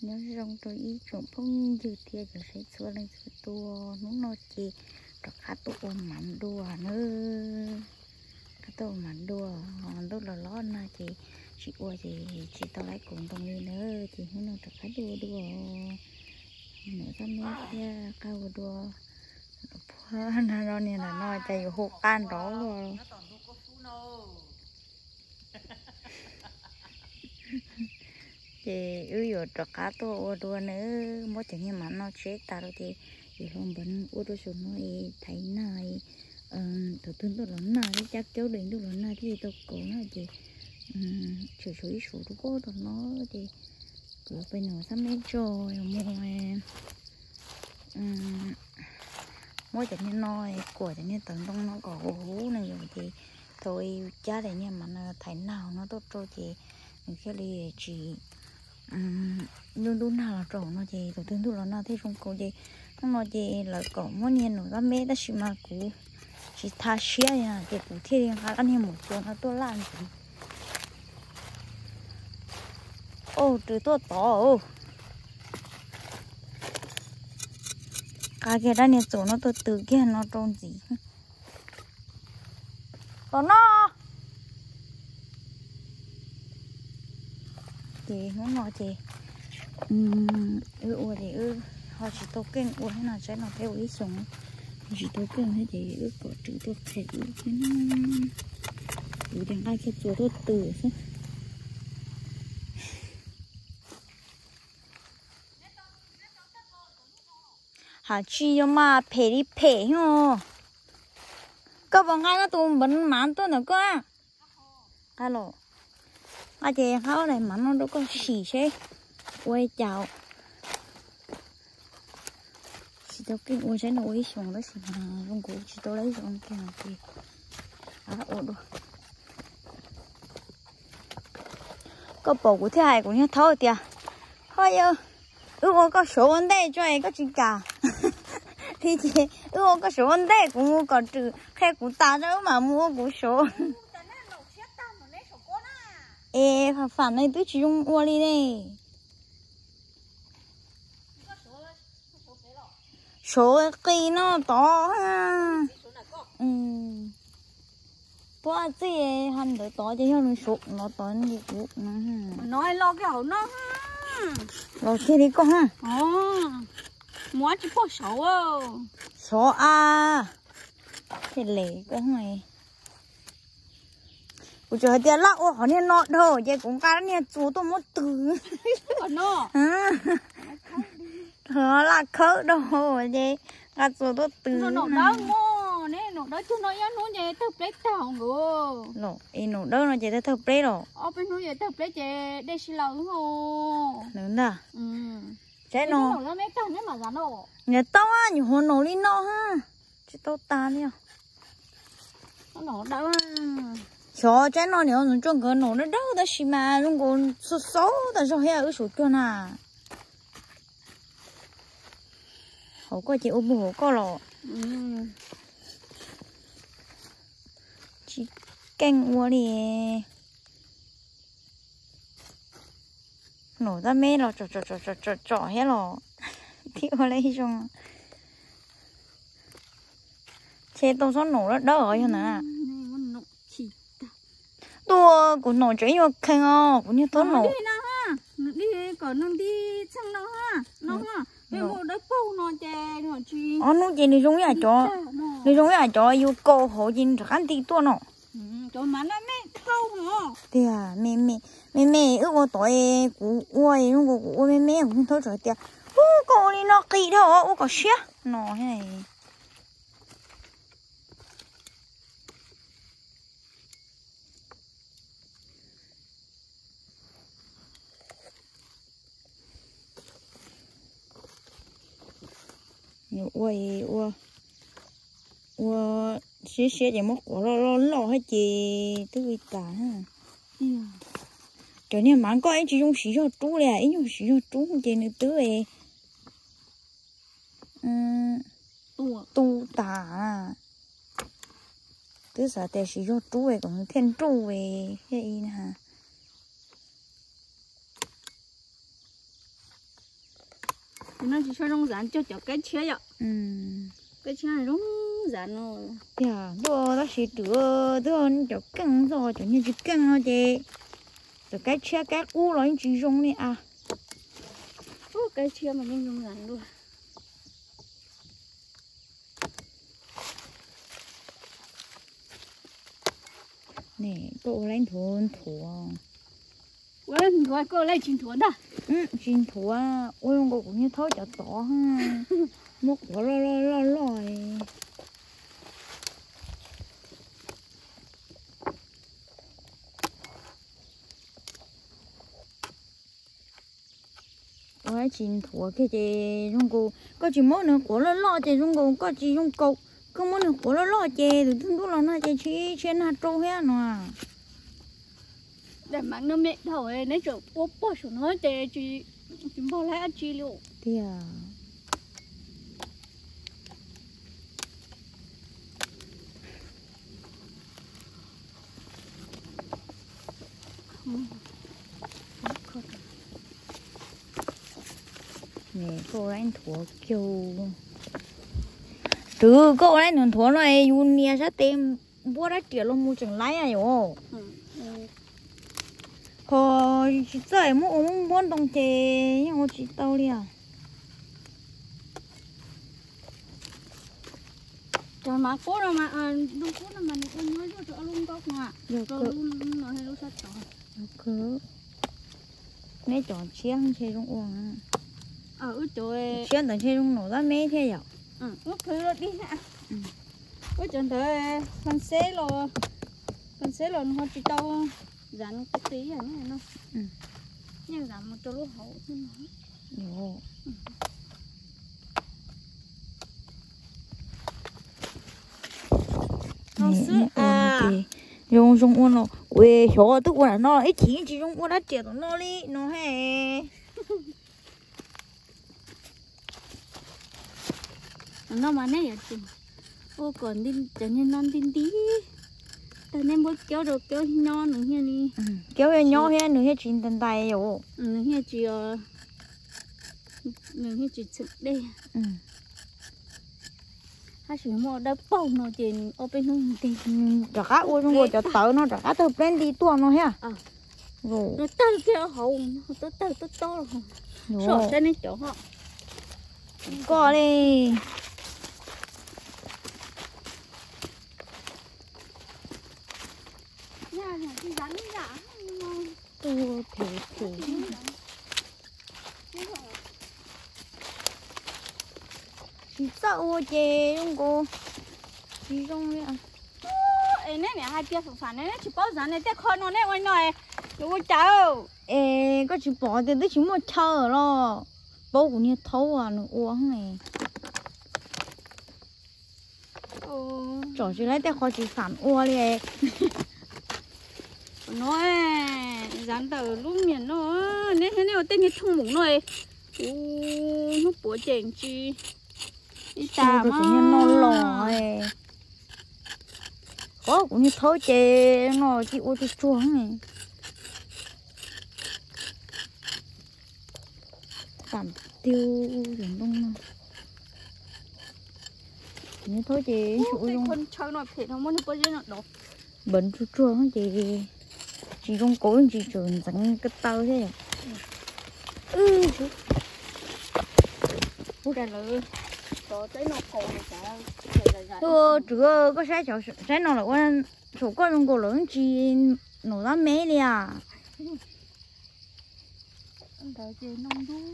Nyob zoo rau ib tsoom phooj ywg thiab cov saib txhua leej txhua tus, hnub no ces rov qab tuaj ua mav dua na. Rov qab tuaj ua mav dua, ntuj los los nag ces tsis ua ces tsis tau laib kaus ntoo li na, ces hnub no rov qab tuaj ua dua. Niam txoj me thiab qab ua dua. Phuaj nag no niag ntawm no cas yuav hu qab nrov luaj. Ces wb yuav rov qab tuaj ua dua na, muab cov niag mav no tseb tas lawm ces yuav hloov npav ua rau saum no es thaiv nag, thaum twg ntuj los nag thiab cab kiab dais ntuj los nag thiaj li tau kaus na ces tseem tshuav ib suab rau pem no ces kuv pem no xab meb tso mus muab cov niag no kuam cov niag tawv ntoo no kom huv huv na yom, ces thaum yus cab daim niag mav no thaiv nag hauv no tuaj rau ces nws thiaj li tsis ntuj ntuj nag los rau hauv no ces thaum twg ntuj los nag thiaj zoo kaus ces hnub no ces lawv kom muab niag num xab meb tab sis mas kuv tsis tha siab ces kuv thiaj li nqa laj niag maum txuas no tuaj laj ntxiv. Au, rws tuaj tod. Nqa kiag dab niag txuas no tuaj tws kiag no rau ntxiv. Tom no. Ces hnub no ces wb ua ces wb ho tsis tau keej ua thiab no, tsaib no peb ua ib xyoos tsis tau keej thiab ces wb kom rws tuaj qhia wb thiab. Kuv ces nqa kiag txuas tuaj tws xwb. Hais tsis yog mas phem li phem os. Koj puas nqa koj tus npav mav tuaj ntawm koj na? Nqa los, nqa ces nqa ob daim mav no rau koj sim seb ua li cas. Tsis tau keej ua, saib no ua ib xyoos tab sis mas zoo nkaus tsis tau laib zoo kiag ces ua dua. Koj pom kuv thiaj hais kuv niag thaub tias, ho yog wb ua koj saud ua ntej tso es koj tsis kam li ces wb ua koj saud ua ntej, kuv mus kom rws qhia kuv tas tso wb mam mus ua kuv saud. Es fam fam ne twb tsis zoo ua li ne. Saud qis no tod. Puab txij ha ntawd tod ces yog nws saud no tod kuv no. Los kiag li koj ha. Mus tsis pom saud. Saud a. Thiaj li koj. Kuv tsuas hais tias laj ua qhov niag no dhau ces kuv nqa niag txuas tuaj muab tws. Laj khawb dhau ces nqa txuas tuaj tws. Los, es num dawb no ces tawg tawg pleb los. Nws ntag. Tsaib no. Niam tau nyuam qhuav num li no ha. Tsis tau tas li os. Xyov tsaib no niam tso nkawd num dawb dawb tab sis mas zoo nkaus xaub xaub tas zog thiab wb suav cuag na. Hauv koj ces ua puag hauv koj los. Tsis keej ua li. Num tab meb los tsom tsom tsom tsom tsom thiab los thiab ua li zoo. Ces tau txhob num dawb dawb os yog ntawd. Tuaj kuv num tseem yuav kheej os kuv niag thaub num. Ob hnub ces nws zoo ib yam cov, nws zoo ib yam cov yus kaus hauv ces nws rov qab nti tuaj no. Tiag, me me, me me wb ua tod es kuv ua zoo nkaus kuv ua me me kuv niag thaub tseem tias, ub, koj ua li no qis dhau ua kom siab no. Ua, ua siab siab ces muab quav loj loj loj thiab ces twb li tas. Cov niag mav koj ib tsis zoo siv zog rub li, ib nyuag siv zog rub ces nws twb tu tas. Twb xav tias siv zog rub kom nws thiaj nruj thiab i na. No tsis tshua zoo zav cog cov kaib tshiab yom. Kaib tshiab zoo zav no. Tiag, ntuj, tab sis twb, twb cov keej txog cov niag tsis keej no ces cov kaib tshiab kaib qub los yeej tsis zoo li a. Kaib tshiab mas yeej zoo zav dua. Ne, koj ua laib nthuav nthuav. Ua nthuav, koj ua laib tsis nthuav ntag. Tsis nthuav, ua zoo nkaus kuv niag thaub cov tod, muab quav loj loj loj loj. Ua tsis nthuav kiag ces zoo nkaus koj tsis muab nws quav loj loj ces zoo nkaus koj tsis zoo nkaus, koj muab nws quav loj loj ces tus twg ntuj los no ces tsis tshia nag rau thiab no. Daim mas no me dhau, neb tseem ua pog saum no ces tsis npog laib dab tsi li tiag. Koj ua laib nthuav kiag. Twb koj ua laib nthuav nthuav no es yus nias sab tes npuab rab riam los mus tseem laib yom. Ho tsis txawj muab ua muab npuab ntoo ces yeej ua tsis tau li os. Cov mas qub no mas, ntoo qub no mas nws ua nyuaj zuaj rau ob lub nkaub no, rau lub no thiab lub sab tod. Neb cov tshiab ntshe zoo ua, wb cov tshiab ntawd ntshe zoo nom dab meb thiab yom. Wb qhwv los dig, wb cov ntawd fas xeb los, fas xeb los nws ho tsis tau zav qis qis no, yeej zav mus rau lub hauv xwb no. Zoo zoo ua no, kuv xyov twb ua lam no ib chim tsis zoo ua dab riam tom no li no he. No mas nej yuav tsum ua kom cov niag no nti nti, tag nej muab kiaub rau kiaub nyob nws thiaj li, kiaub nyob thiab nws thiaj tsis ntais ntais yom. Nws thiaj tsis, nws thiaj tsis txheem dej. Tab sis muaj dawb paug no ces ob peb hnub nti. Rov qab ua zoo nkaus cov tawv no rov qab tawg pleb nti tuaj no thiab. Tawg kiag hauv, tawg tob tob, saib nej cov ho. Koj li. Tsis txawj ua ces zoo nkaus tsis zoo li. Es neb niam hais tias fam fam ne, neb tsis paub zav ne, tej qho no neb ua no, nws ua cas? Es koj tsis pom tias twb tsis muaj chaw los? Paub kuv niag thaub nws ua. Tsom tsis laib tej qho tsis fam ua li. No, zav ntawm lub miam no, neb thiab neb ua tej niag thooj mus no, kuv hnub puav ces tsis ib tas mas no los. Qhov kuv niag thaub ces no cia ua tsuag tsuag. Tam tiag tus ntoo no. Kuv niag thaub ces ua zoo npawv tsuag tsuag ces tsis zoo kauv ntsis tseem ntxeev ko taw thiab yom. Tus koj saib saum koj zoo nkaus lawm tsis nom dab me li as. Ntawd ces noj ntub.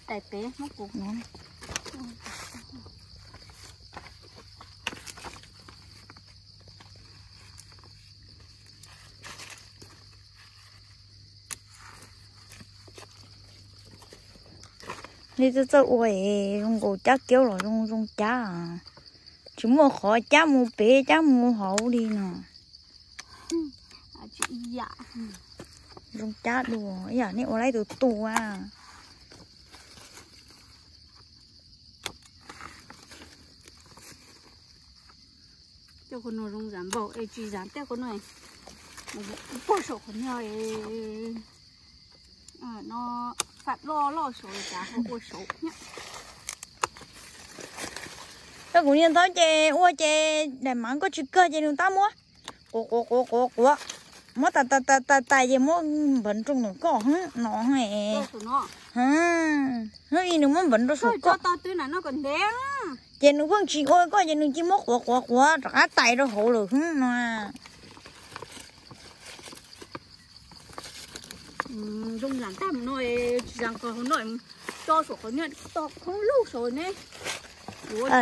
Daim pem muab kuv. Nej txawj txawj ua es zoo nkaus cab kiaub los zoo zoo cab. Tsis muaj qhov cab mus pem cab mus hauv li no. Zoo cab dua ib yam nej ua laib tus tua. Tej qhov no zoo zav npaum es tsis zav tej qhov no. Pog saum qhov no no. Fam loj loj saud cas ho ua saud thiab. Koj kuv niag thaub ces ua ces daim mav koj tsis kawg ces nws tab muab quav quav quav quav quav, muab tais tais tais tais ces muab npawv rau ntawm koj no. Hnub i nws muab npawv rau saum koj, ces nws pheej tsis ua koj ces nws cia muab quav quav quav rov qab tais rau hauv lawm no. Zoo lam tag no, tsis lam qhov no, tso saum qhov niag to khoob lug saud ne.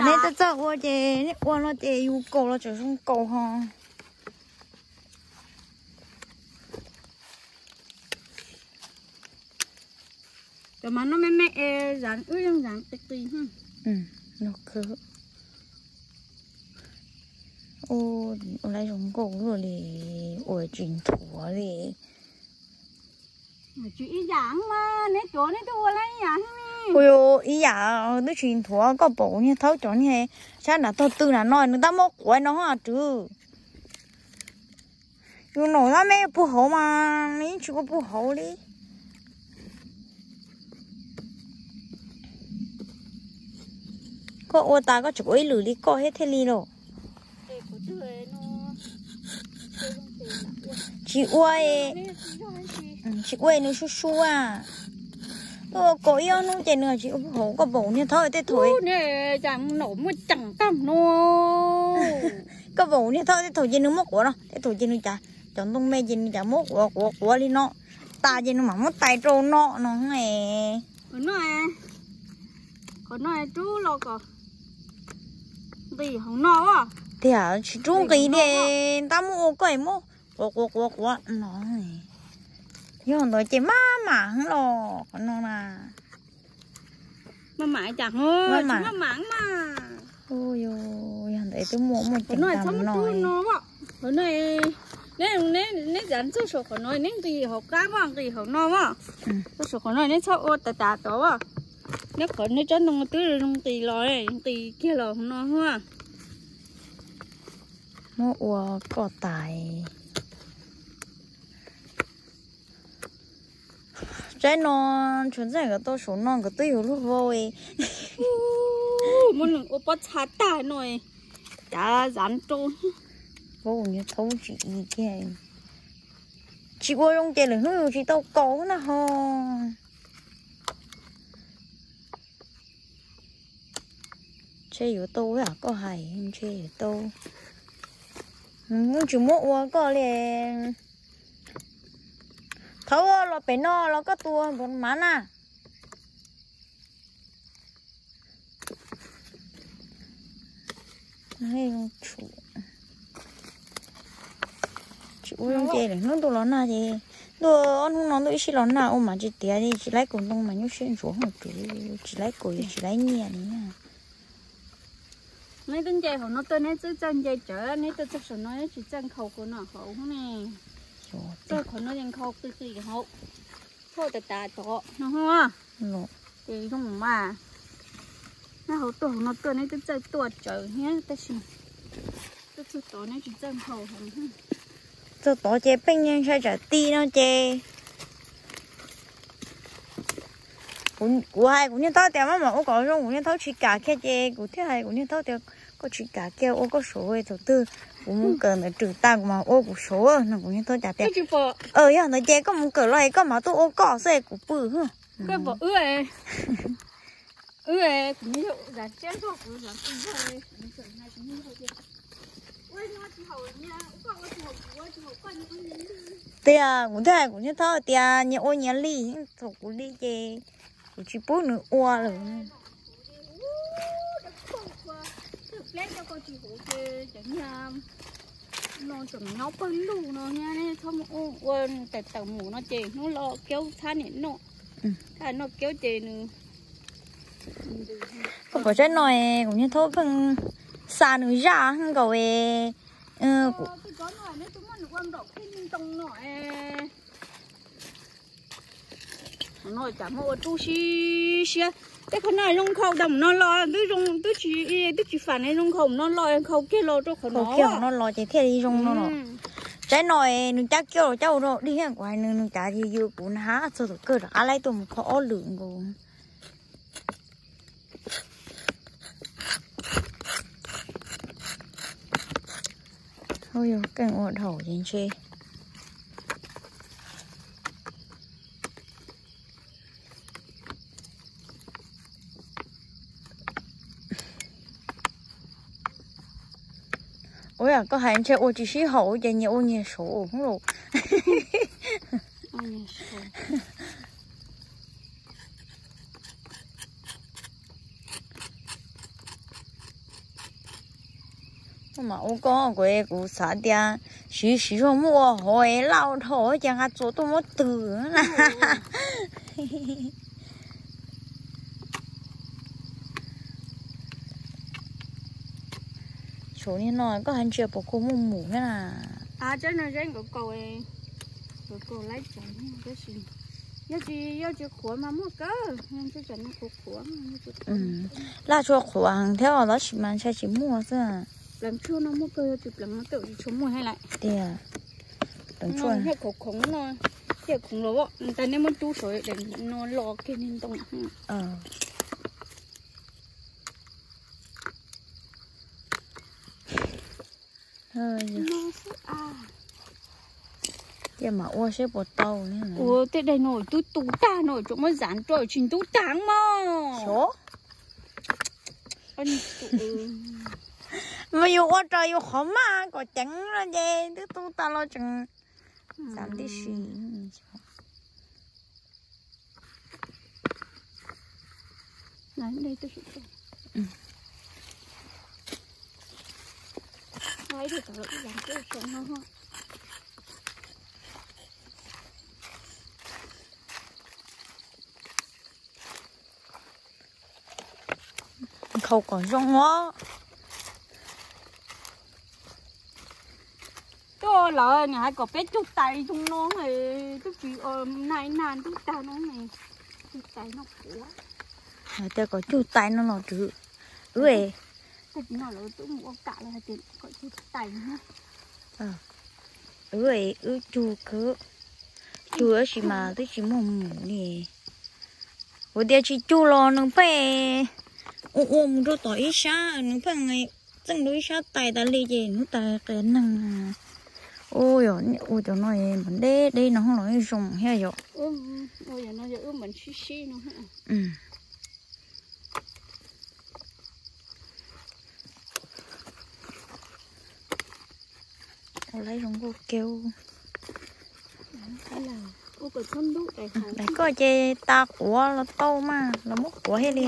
Neb txawj txawj ua ces neb ua no ces yus kaus los tseem zoo kaus ho. Cov mas no me me es zam wb yeej zam qis qis. Ua lawv zoo nkauj luaj li, ua tsis nthuav li. Tsis ib yam mas neb cov neb twb ua lawm ib yam. Ua ib yam twb tsis nthuav, koj pom kuv niag thaub cov niag sab nram tog twg na no nws tab muab quav no hos Rwv. Yus nom tab me puag hauv mas nws yeej tsis ua puag hauv li. Koj ua tas koj tseem ua ib lwm li koj thiab thiaj li lauj. Tsis ua, tsis ua nws sub sub. Tuaj ua kaum ib ob hnub ces nws tsis ua puag hauv, koj pom kuv niag thaub tej thaum. Koj pom kuv niag thaub tej thaum ces nws muab quav no, tej thaum ces nws cas cov ntoo me ces nws cas muab quav quav quav li no, tas ces nws mam muab tais rau no no. Qhov no rub los kom nqis hauv no. Tiam tsis rub nqis li, tab muab ua koj muab quav quav quav quav no. Yog ntawd ces maj mam heev los qhov no na. Maj mam cas ho tsis maj mam mas. Yog ntawd twb muaj muaj ceem tag no. Neb zav txog saum qhov no neb nqis hauv qab vaj nqis hauv no as. Txog saum qhov no neb txhob ua tas tas tod as. Neb qhov neb tsob ntoo twb zoo nqis los, nqis kiag los hauv no as. Muab ua koj tais. Tsaib no tsuas ntxaij nkawd tau saum no nkawd twb yuav luag vau. Muab nws ua pob txha tag no, cav zav rau. Vau niag thaub tsis i kiag. Tsis ua zoo ces lwm hnub yus tsis tau kaus na ho. Ntshe yuav tau ib yam koj hais, ntshe yuav tau. Nws tsis muab ua koj li. Thaub los pem no los koj tua npawv mav na. Tsis ua zoo ces lwm hnub ntuj los nag ces, ntuj ob hnub no ntuj ib sij los nag ua mas tsis tiav li, tsis laib kaus ntoo mas nyuaj siab ntsuav hauv tus, tsis laib kaus tsis laib nyiaj li. Neb twb nce hauv no tuaj neb twb txawj nce tsawv, neb tuaj txog saum no neb tsis txawj nkhaus kaus no hauv ne. Txog qhov no ces nkhaus qis qis hauv, thauj tas tas tod no. Ces zoo mas, neb hauv tuaj hauv no tuaj neb twb txawj tuaj tsawv thiab tab sis tuaj txog tod neb tsis txawj nkhaus hauv. Txog tod ces pheej ntshai tsam ti no ces kuv hais kuv niag thaub tias maj mam ua kom zoo, kuv niag thaub tsis kam kiag ces kuv thiaj hais kuv niag thaub tias koj tsis kam kiag ua koj saud, thaum twg kuv mus kawm ntawv rwm tag kuv mam ua kuv saud no. Kuv niag thaub cas tias yog ntawd ces koj mus kawm los es koj mam tuaj ua koj xwb es kuv pw. Tias kuv thiaj hais kuv niag thaub tias nyias ua nyias li, thaum kuv li ces kuv tsis pub nws ua lawm. No tseem nyob pawg lug no thiab, txhob mus ua tawm tawm mus no ces hnub lo kiaub thab niam noj, thab noj kiaub ces nws. Koj pom tsaib no kuv niag thaub pheej xa nws zaj nkaus. Qhov no cas muab ua rub siab siab. Tej qhov no zoo nkhaus tau mus no los twb zoo, twb tsis, twb tsis fam ne, zoo nkhaus mus no los nkhaus kiag los rau qhov no, no los ces thiaj li zoo no los. Cov no nws cab kiag los cab ua rau dig, kuv hais nws, nws cav ces yws kuv na has txog tom kawg rov qab laib tuaj mus kho ob lwm nkaus. Yog keej ua dhau ces ntshe. Ua yam koj hais ntshe ua tsis sib haum ces nyias ua nyias saud lauj. Mas ua koj kuv, kuv xav tias siv siv zog muab ua hauv es laj dhau ces nqa txuas tuaj muab twg na. Tshuav niag no koj hais ntsia puas kho muaj mus thiab na. Yog tsis, yog tsis qhuav mas muaj kawg, qhuav qhuav. Laj tsuas qhuav thiab os, tab sis mas ntshai tsis muaj xwb. Pleev tshuaj no muaj kawg, yog tsis pleev no tej zaum tsis tshua muaj thiab lawm. Tiag, pleev tshuaj no khoov khoov no, tiaj khoov los, ntawm nej muab rub saud no los kiag niag ntoo. Cia mam ua seb puas tau. Ua tej daim no twb tu tag no tseem muab zav rau tsis ntub tag mog. Mas yus ua rau yus qhov maj kom ceev no ces twb tu tag los tseem zav tib si. Nkhaus kom zoo os. Tuaj lawm nws hais kom peb cug tais zoo no, twb tsis nag nag ntub tag no, cug tais no qhuav. Hais tias kom cug tais no los rwg. Wb no lawv twb mus ua kam lawm hais tias kom cug tais. Wb, wb cug, cug tab sis mas twb tsis muaj mus li. Kuv tias tsis cug los nws pheej ua ua mus rau tom ib sab, nws pheej txeej rau ib sab tais tas li ces hnub tais qias neeg. Ua yog ua cov no mas deb deb no los zoo thiab yom. Ua lawv zoo nkauj kiag. Daim koj ces tas quav los tau mas los muab quav thiaj li.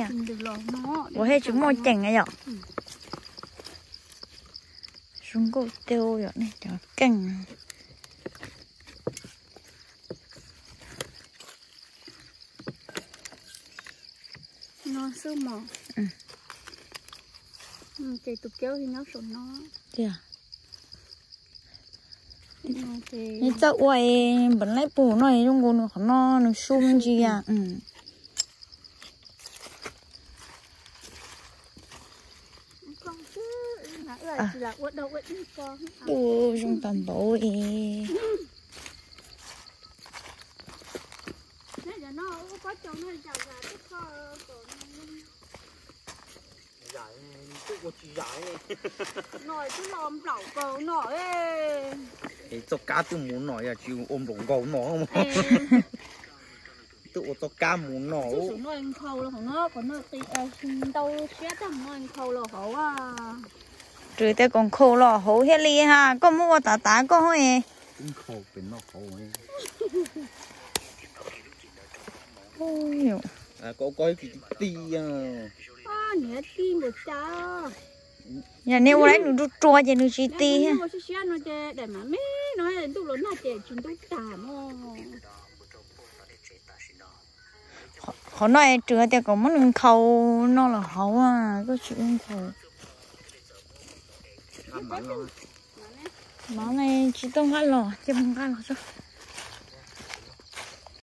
Quav thiaj tsis muaj ceem yom. Zoo nkauj tiag yom nej cov keej. No xwb mog. Ces tus kiaub nyob saum no. Tiag. Nws txawj ua es npam laib pum no zoo nkaus nws qhov no nws su me ntsis as. Pum zoo tas npaum es. Es txoj kab twb mus no yog tsis ua nplaum nkaus no. Twb ua txoj kab mus no. Ntau siab tag no nkhaus los hauv. Rwg tias kom nkhaus los hauv thiaj li ha, koj muab ua tav tav koj. Yog nej ua lawm nws rua rua ces nws tsis ti. Siab no ces daim mam me no ntuj los nag ces tsis ntub tag no. Qhov no es rwg tias kom muab nws nkhaus no los hauv, koj tsis ua nkhaus. Mov ne tsis tau nqa los, cia mus nqa los tso.